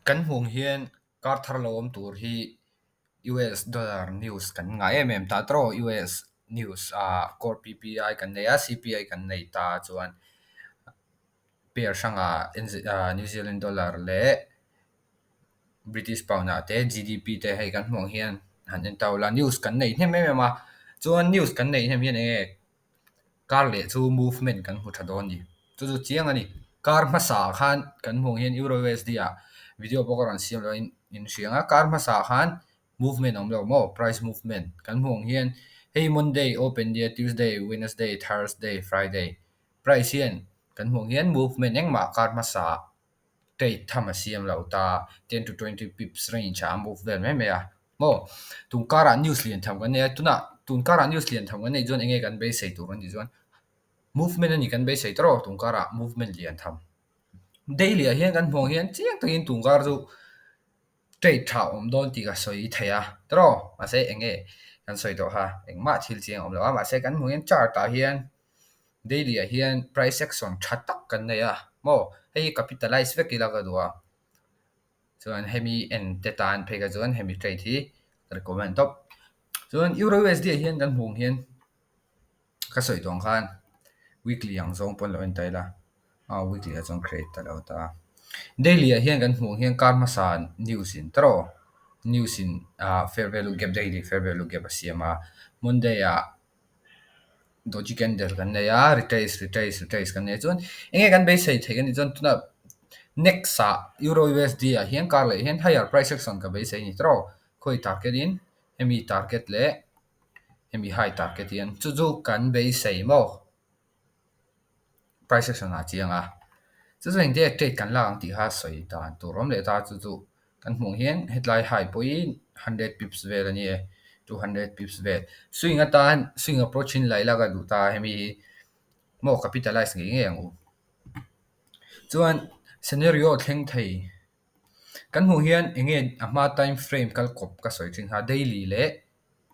Kan hmuh ang hian kar thar lo awm tur hi US dollar news kan ngah em em ta tawh US news ah core PPI kan nei a CPI kan nei ta chuan pair hrangah New Zealand dollar leh British pound ah te GDP te hei kan hmuh ang hian han en ta ula news kan nei hnem em em a chuan news kan neih hnem hian eng nge Kar leh chu movement kan hmu tha dawn a ni. Chu chu chiang a ni. Kar hmasa ah khan kan hmuh ang hian Euro USD ah video pawh ka rawn siam lo in in hria ang a. Kar hmasa ah khan movement a awm lo maw? Price movement kan hmuh ang hian hei Monday open nia Tuesday, Wednesday, Thursday, Friday price hian kan hmuh ang hian movement engmah kar hmasa ah trade tham a siam lo ta 10 to 20 pips range ah a move vel mai mai a maw tun karah news lian tham kan nei a tunah tun karah news lian tham kan neih chuan eng nge kan beisei tur an tih chuan movement a ni kan beisei tawrh aw tun karah movement lian tham daily ah hian kan hmuh ang hian chiang takin tun kar chu trade tha a awm dawn tih ka sawi thei a tawrh aw mahse eng nge kan sawi tawh kha engmah thil chiang a awm lo a mahse kan hmuh hian chart ah hian daily ah hian price action tha tak kan nei a maw hei hi capitalize vek ila ka duh a chuan hemi en te tan phei kha chuan hemi trade hi ka recommend tawp chuan euro USD ah hian kan hmuh ang hian ka sawi tawh ang khan weekly ang zawng pawn lo en ta ila ah weekly ah chuan create ta lo ta daily ah hian kan hmuh ang hian kar hmasa news in tawrh aw news in ah fair value gap daily fair value gap a siam a monday ah Doji candle kan nei a, retrace retrace retrace kan nei a chuan eng nge kan beisei theih a nih chuan tunah next ah euro USD ah hian kar leh hian higher price action ka beisei a ni tawrh aw khawi target in hemi target leh hemi high target hian chu chu kan beisei maw price action ah a chiang a chu chu engtia trade kan lak ang tih kha sawi dan tur awm leh ta chu chu kan hmuh hian hetlai high pawhin hundred pips vel a ni e 200 pips vel swing atan swing approach in la ila ka duh ta hemi hi maw capitalize ngei ngei ang u chuan scenario thleng thei kan hmuh hian eng nge a hma time frame kal kawp ka sawi thin kha daily leh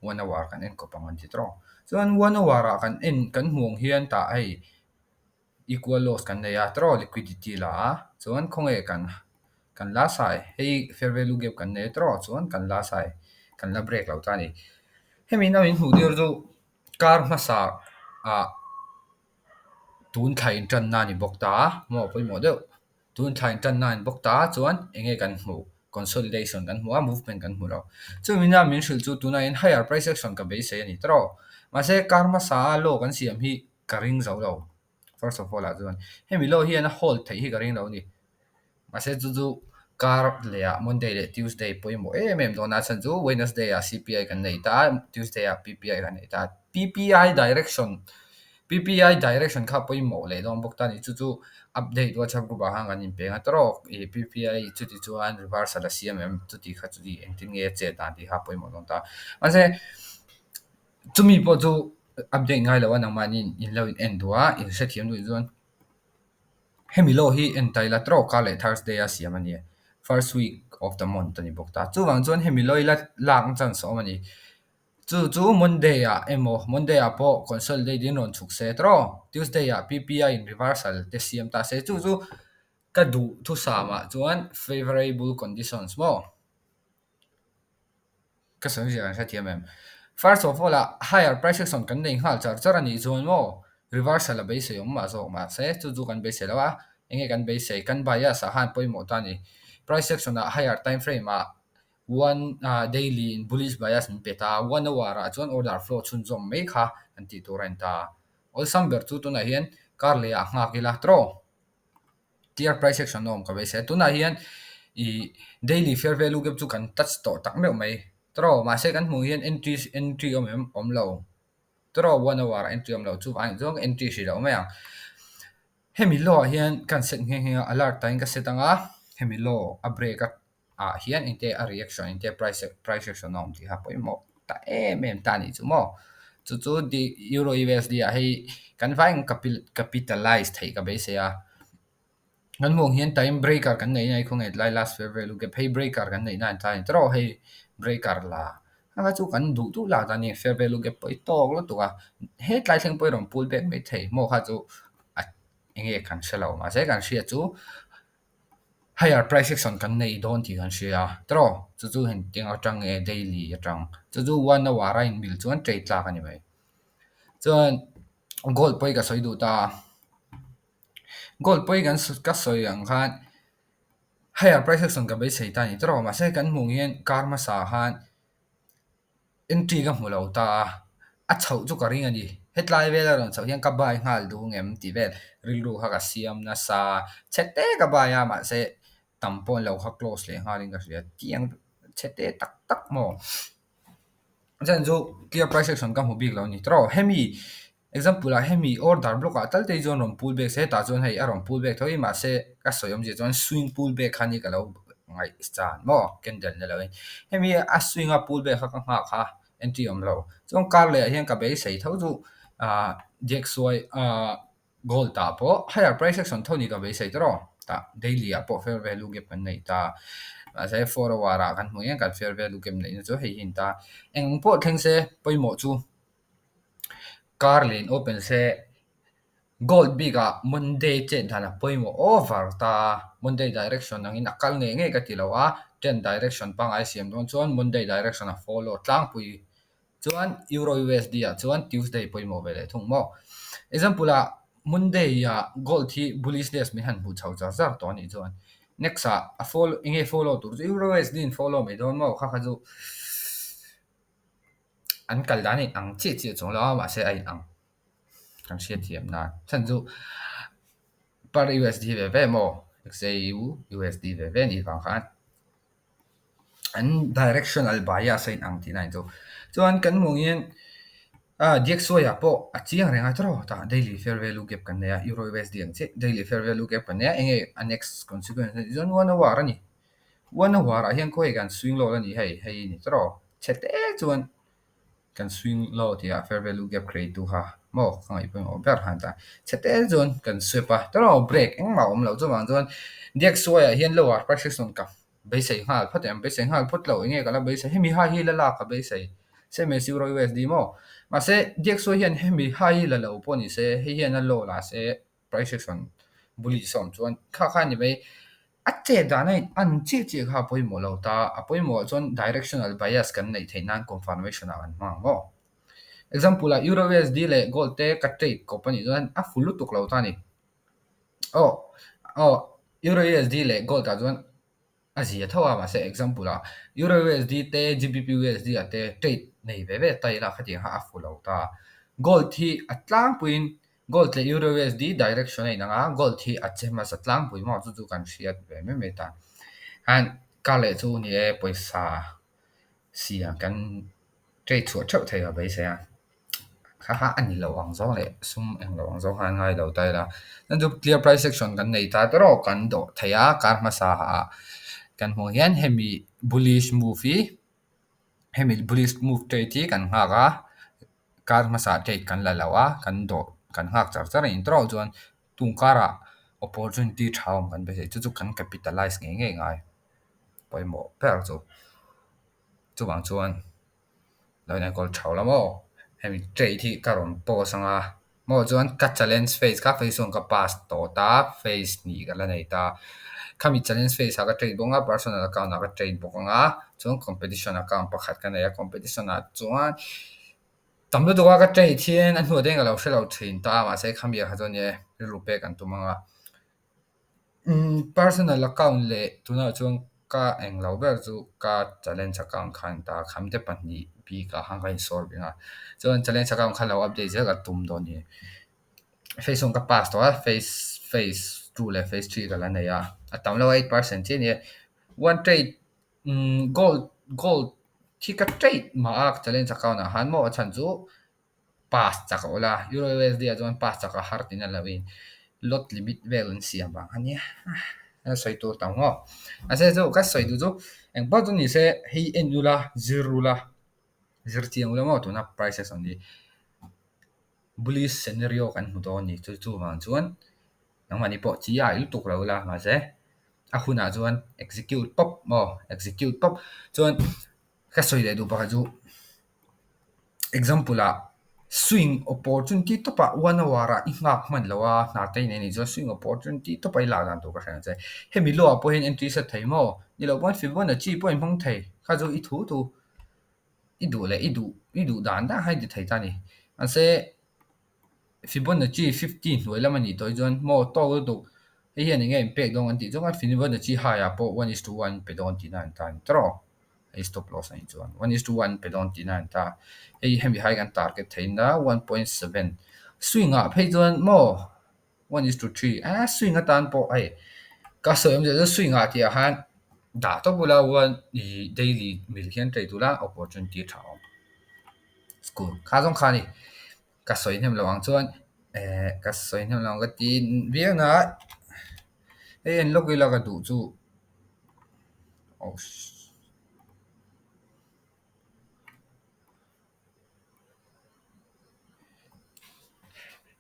one hour kan en kawp ang an ti tawrh ang chuan one hour ah kan en kan hmuh ang hian tah hei equal loss kan nei a tawrh aw liquidity la a chuan khawnge kan kan la sai hei fair value gap kan nei a tawrh aw chuan kan la sai kan la break lo ta a ni hemi na min hmuh tir chu kar hmasa ah tun thla intanna a ni bawk ta a maw pawimawh deuh tun thla intanna a ni bawk ta a chuan eng nge kan hmuh consolidation kan hmu a movement kan hmu lo chumi na min hrilh chu tunah hian higher price action ka beisei a ni tawrh aw mahse kar hmasa a law kan siam hi ka ring zo lo first of all ah chuan hemi law hian a hold theih hi ka ring lo a ni mahse chu chu kar leh ah monday leh tuesday pawimawh em em dawn a chhan chu wednesday ah C_P_I kan nei ta a tuesday ah P_P_I kan nei ta a P_P_I direction P_P_I direction kha pawimawh leh dawn bawk ta a ni chu chu update whatsapp group ah khan kan inpeng a tawrh ih P_P_I chuti chuan reversal a siam em chuti kha chuti engtin nge a chet dan tih kha pawimawh dawn ta mahse Chumi pawh chu update ngai lo a nangmahni in lo in en duh a, in hrethiam duh chuan hemi law hi en ta ila tawrh kar leh Thursday a siam a ni first week of the month a ni bawk ta. Chuvang chuan hemi law ila lak na chance a awm a ni. Chu chu Monday ah emaw Monday ah pawh consolidate in rawn chhuk se tawrh Tuesday ah P_P_I in reversal te siam ta se chu chu ka duh thusam ah chuan favourable conditions maw. Ka sawi zia kan hrethiam em? First of all ah higher price action kan nei nghal char char a nih chuan maw reversal a beisei awm mah zawk mahse chu chu kan beisei lo a, eng nge kan beisei kan bias ah khan pawimawh ta a ni. Price action ah higher time frame ah one ah daily in bullish bias min pe ta a, one hour ah chuan order flow chhunzawm mai kha kan tih tur a ni ta. Awlsam ber chu tunah hian kar leh ah nghak ila tawrh aw. Clear price action a awm ka beisei a tunah hian ih daily fair value gap chu kan touch tawh tak meuh mai tawrh mahse kan hmuh hian entry entry awm em awm lo tawrh one hour ah entry awm lo chuvang chuan entry hrih loh mai ang hemi law ah hian ka han set nghe nghe a alert ah hian ka set ang a hemi law a break a ah hian engte a reaction engte price price action a awm tih kha pawimawh ta em em ta a nih chu maw chu chu euro U_S_D ah hei kan vai ang capitalize theih ka beisei a kan hmuh ang hian time breaker kan neih na hi khawnge tlai last fair value gap hei breaker kan neih na an tlai a ni tawrh hei breaker la a chu kan duh duh lak dan a ni fair value gap pawh hi tawk lutuk a hetlai thleng pawh hi rawn pull back maithei maw kha chu a eng nge kan hre lo mahse kan hriat chu. Higher price action kan nei dawn tih kan hria a, tiraw? Chu chu hengtiang atang nge daily atang. Chu chu one hour a inmil chuan trade tlak a ni mai. Chuan gold pawh hi ka sawi duh ta a, gold pawh hi kan ka sawi ang khan higher price action ka beisei ta a ni tiraw? Mahse kan hmuh hian kar hmasa khan Entry ka hmu lo ta a, a chhoh chu ka ring a ni. Hetlai vela rawn chhoh hian ka buy nghal duh ngem tih vel rilru kha ka siam nasa. Chhe te ka buy a mahse tam pawh an lo kha close leh nghalin ka hria. Tiang chhe te tak tak maw? Chuan chu clear price action ka hmu bik lo a ni tawh. Hemi example ah hemi order block ah tal te hi chuan rawn pull back se hetah chuan hei a rawn pull back tho hi mahse ka sawi awmzia chuan swing pull back kha ni ka lo ngaih chan maw candle ni lo in hemi a swing a pull back kha ka nghak kha entry awm lo chuan kar leh ah hian ka beisei tho chu ah diaksuai ah gold ah pawh higher price action tho ni ka beisei tawh rawh tah daily ah pawh fair value gap kan nei ta mahse 4 hour ah kan hmuh hian kan fair value gap neihna chu hei hi a ni ta eng pawh thleng se pawimawh chu. Car leh in open se gold bik ah Monday chet dan a pawimawh over ta a, Monday direction angin a kal ngei ngei ka ti lo a, trend direction pangngai siam dawn chuan Monday direction a follow tlangpui chuan Euro USD ah chuan Tuesday pawimawh ve leh thung maw. Example ah Monday ah gold hi bullishness min han hmuh chho char char tawh a nih chuan next ah a follow eng nge follow tur chu Euro USD in follow mai dawn maw kha kha chu. An kal dan a inang chiah chiah chuang lo a mahse a inang kan hriat thiam nan chhan chu per USD ve ve maw XAU USD ve ve anih vang khan an directional bias a inang tihna a ni chu. Chuan kan hmuh hian ah DXY ah pawh a chiang reng a tawrh tah daily fair value gap kan nei a euro USD ang chiah daily fair value gap kan nei a enge a next consequence a nih chuan one hour a ni. One hour ah hian khawi kan swing load a ni hei hei a ni tawrh. Chhe te chuan kan swing low tih ah fair value gap create tu kha maw ka ngaih pawimawh ber khan ta. Chhe te chuan kan sweep a tawrh break engmah a awm loh chuvang chuan DXY ah hian lower price action ka beisei nghal phawt em beisei nghal phawt loh enge ka la beisei hemi hai hi la lak ka beisei same as euro USD maw mahse DXY hian hemi hai hi la lo pawh ni se hei hian a low la se price action bullish a awm chuan kha kha a ni mai. A chet dan a in an chiah chiah kha a pawimawh lo ta, a pawimawh ah chuan directional bias kan neih theih nan confirmation ah kan hmang ang maw? Example ah Euro USD leh gold te ka trade kawp a nih chuan a full lutuk lo ta a ni. Aw aw Euro USD leh gold ah chuan a zia tho a mahse example ah Euro USD te GBP USD ah te trade nei ve ve ta ila khatiang kha a full lo ta. Gold hi a tlangpuiin Gold leh Euro USD direction a inang a, gold hi a che hmasa tlangpui maw chu chu kan hriat ve mai mai ta. Hian kar leh chu ni e pawisa siam kan trade chhuah theuh thei a beisei a, kha kha a ni lo ang zawng leh sum eng lo ang zawng khan ngai lo ta ila. Chuan chu clear price action kan nei ta te erawh kan dawh thei a, kar hmasa ah kan hmuh hian hemi bullish move hi hemi bullish move trade hi kan nghak a. Kar hmasa trade kan la lo a, kan dawh kan nghak char char a ni tawrh chuan tung karah opportunity tha awm kan beisei chu chu kan capitalize ngei ngei ngai pawimawh ber chu. Chuvang chuan lo inenkawl tha lo maw hemi trade hi ka rawn post anga maw chuan ka challenge phase kha phase one ka pass tawh ta phase hnih ka la nei ta. Khami challenge phase ah ka trade bawk anga personal account ah ka trade bawk anga chuan competition account pakhat ka nei a competition ah chuan Tam lutuk a ka trade hian a hnuah te hian ka lo hre lo thin ta a mahse khami ah kha chuan nia rilru pek an tum ang a. Umm personal account leh tunah chuan ka eng lo ber chu ka challenge account kha a ni ta a kham te pahnih bik ah khan ka insawr reng a chuan challenge account kha lo update zel ka tum dawn a ni. Phase one ka pass tawh a phase phase two leh phase three ka la nei a a tam lo a 8% chiah a ni e. One trade Umm gold gold hi ka trade mah a challenge account ah khan maw a chhan chu pass chak a awlh a euro USD ah chuan pass chak a har tiin a lo in lot limit vel an siam vang a nia a sawi tur tam maw mahse chu ka sawi duh chu engpawh chu ni se hei en ula zir ula zir chiang ula maw tuna prices ang hi bullish scenario kan hmu dawn a ni chu chuvang chuan nangmahni pawh chi ai lutuk lo ula mahse a hunah chuan execute pawp maw execute pawp chuan ka sawi leh duh pakhat chu example ah. Swing opportunity tawpah one hour ah i nghak hman lo a, hna te i nei anih chuan swing opportunity tawpah i lak dan tur ka hre ang che. Hemi low ah pawh hian entry set thei maw? Ni loh pawn Fibonacci pawh in hmang thei. Kha chu i thu thu i duh leh i duh i duh dan dan kha i ti thei ta a ni. Mahse Fibonacci 50 hnuai lam a nih tawh hi chuan maw tawk lutuk hei hian eng nge in pek dawn kan tih chuan Fibonacci high ah pawh one is to one pe dawn tihna a ni ta a ni tawrh. Hei stop loss a nih chuan one is to one pe dawn tihna a ni ta. Hei hemi hai kan target theih na 1.7 swing ah phei chuan maw one is to three eh swing atan pawh hei ka sawi awmzia chu swing ah tih ah khan dah tawp ula one ih daily mil hian trade ula opportunity tha a awm. School kha zawng kha a ni. Ka sawi hnem lo ang chuan eh ka sawi hnem lo ang ka ti viau na hei en lawk ila ka duh chu oh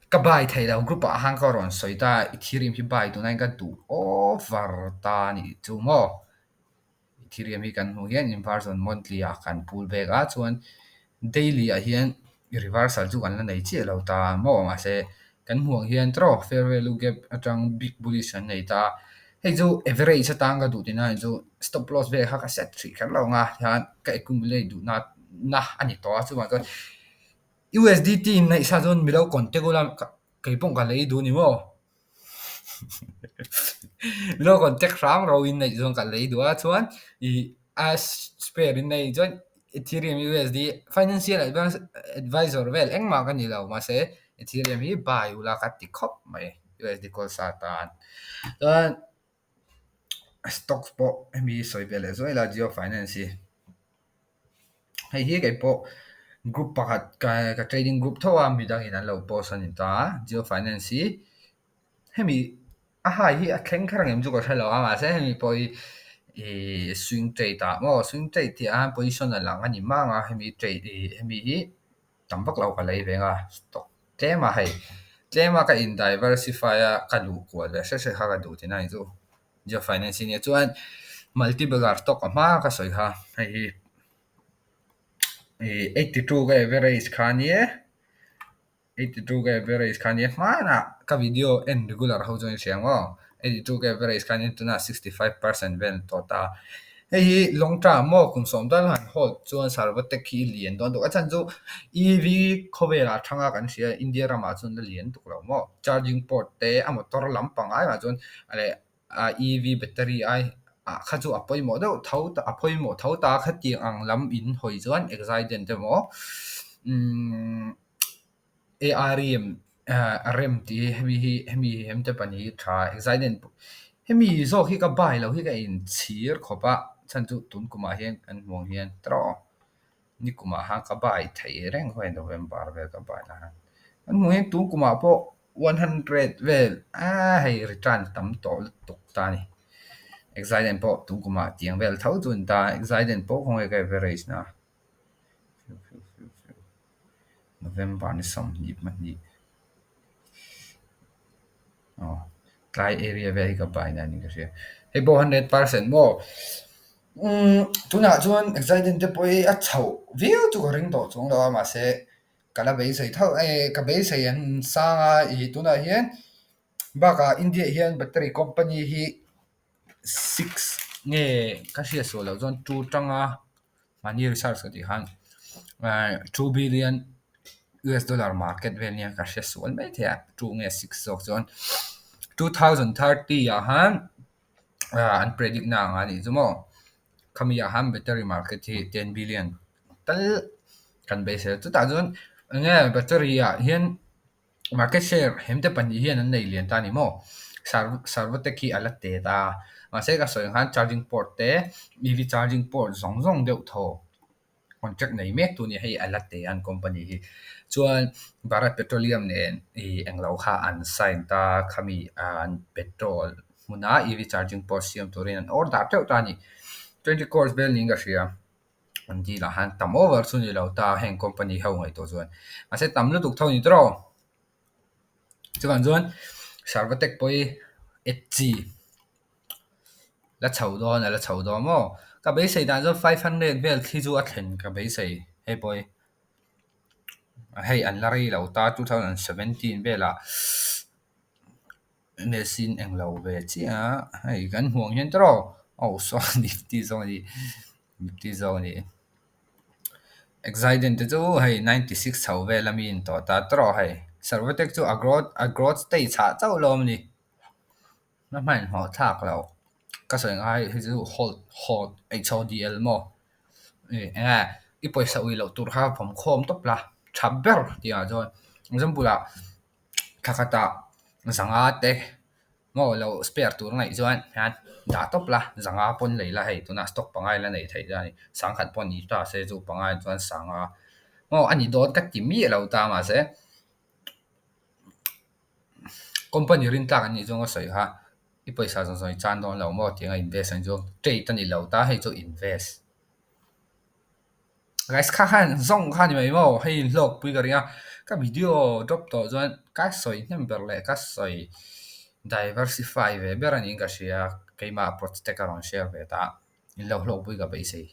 Ka buy thei lo group ah khan ka rawn sawi ta Ethereum hi buy tunah hian ka duh over ta a nih chu maw. Ethereum hi kan hmuh hian inversion monthly ah kan pull back a chuan daily ah hian reversal chu kan la nei chiah lo ta maw mahse kan hmuh ang hian tawrh fair value gap atang big bullish an nei ta hei chu average atang ka duh tihna ni chu stop loss vel kha ka set hrih kher lo ang a tihian ka accumulate duh na na a ni tawh a chuvang chuan U_S_D_T in neih sa chuan milo contact ula keipawh ka lei duh a ni maw. Milo contact hram ro in neih chuan ka lei duh a chuan ih a spare in neih chuan Ethereum U_S_D financial advisor vel engmah ka ni lo mahse Ethereum hi buy ula ka ti khawp mai U_S_D kawl sa tan chuan stocks pawh hemi sawi ve leh zuai la Jio Finance hi. Hei hi kei pawh group pakhat ka trading group tho a midangin an lo post a ni ta a Jio Finance hi hemi a high hi a thleng kher ang em chu ka hre lo a mahse hemi pawh hi ihh swing trade ah maw swing trade tih ah hian position a lang a ni mang a hemi trade ih hemi hi tam vak lo ka lei ve ang a stock tlem a hei tlem a ka in diversify a ka luh kual ve hret hret kha ka duh tihna a ni chu. Jio Finance hi nia chuan multibagger stock a hma ka sawi kha hei hi ih 82 ka average kha nia 82 ka average kha nia hmanah ka video en regular ho chuan i hria ang aw 82 ka average kha nia tunah 65% vel an tawh ta hei hi long term maw kum sawm tal han hold chuan Sarvatek hi lian dawn tuk a chhan chu EV khawvelah thanga kan hria India ramah chuan la lian tuk lo maw charging port te a motor lampang aiah chuan leh a EV battery ai ah kha chu a pawimawh deuh tho a pawimawh tho ta khatiang ang lam in hawi chuan accident emaw umm AREM a rem tih hi hemi hi hemi hem te pahnih hi tha accident hemi zawk hi ka buy loh hi ka inchhir khawp a chhan chu tun kumah hian kan hmuh ang hian tawrh ni kumah khan ka buy thei reng khaw November vel ka buy lah khan kan hmuh hian tun kumah pawh 100 vel aaa hei return tam tawh lutuk ta a ni accident pawh tun kumah tiang vel tho chu a ni ta accident pawh khawnge ka average na November ni 22 aw tlai area vel hi ka buy na niin ka hria hei pawh 100% maw umm tunah chuan accident te pawh hi a chhoh viau chu ka ring tawh chuang lo a mahse ka la beisei tho e ka beisei an sang a ih tunah hian bakah India ah hian battery company hi six nge ka hriat sual loh chuan two tanga mahni research ka tih khan 2 billion US dollar market vel nia ka hre sual mai thei a two nge six zawk chuan 2030 ah khan an predict na ang a nih chu maw khami ah khan battery market hi 10 billion tal kan beisei a chutah chuan enge battery ah hian market share hem te pahnih hian an nei lian ta a ni maw Sarvatek hi a la te ta mahse ka sawi ang khan charging port te EV charging port zawng zawng deuh thaw contract nei mek tu nia hei a la te an company hi chuan Bharat Petroleum nen ih englo kha an sign ta khami an petrol hmuna EV charging port siam turin an order teuh ta a ni 20 crores vel niin ka hria an deal ah khan tam over chu ni lo ta heng company ho ngaihtuah chuan mahse tam lutuk tho a ni tawrh chuvang chuan Sarvatek pawh hi 8G la chho dawn a la chho dawn maw ka beisei dan chuan 500 vel thli chu a thlen ka beisei hei pawh hi. Hei an la rei lo ta 2017 velah mesin englo ve chiah a hei kan hmuh ang hian tiraw oh saw Nifty zawng a ni Nifty zawng a ni. Exide te chu hei 96 chho vel ami in tawh ta tiraw hei Servotech chu a growth stage ah chauh lo awm a ni. Na hmanhmawh thlak lo ka sawi ngai hei chu hold hold H O D L maw eng nge i pawisa ui loh tur kha vawm khawm tawp la tha ber tih ah chuan example ah thla khatah zanga te maw lo spare tur a ngaih chuan hian dah tawp la zanga pawn lei la hei tunah stock pangai la neih theih ta a ni sangkhat pawh ni ta se chu pangai chuan sanga maw a ni dawn ka ti miah lo ta mahse company rin tlak an nih chuan ka sawi kha i pawisa zawng zawng i chan dawn lo maw tiang a invest ang chu trade a ni lo ta hei chu invest. Guys kha khan zawng kha ni mai maw hei hlawk pui ka ring a ka video drop tawh chuan ka sawi hnem ber leh ka sawi diversify ve ber a niin ka hria keimah approach te ka rawn share ve ta in lo hlawk pui ka beisei.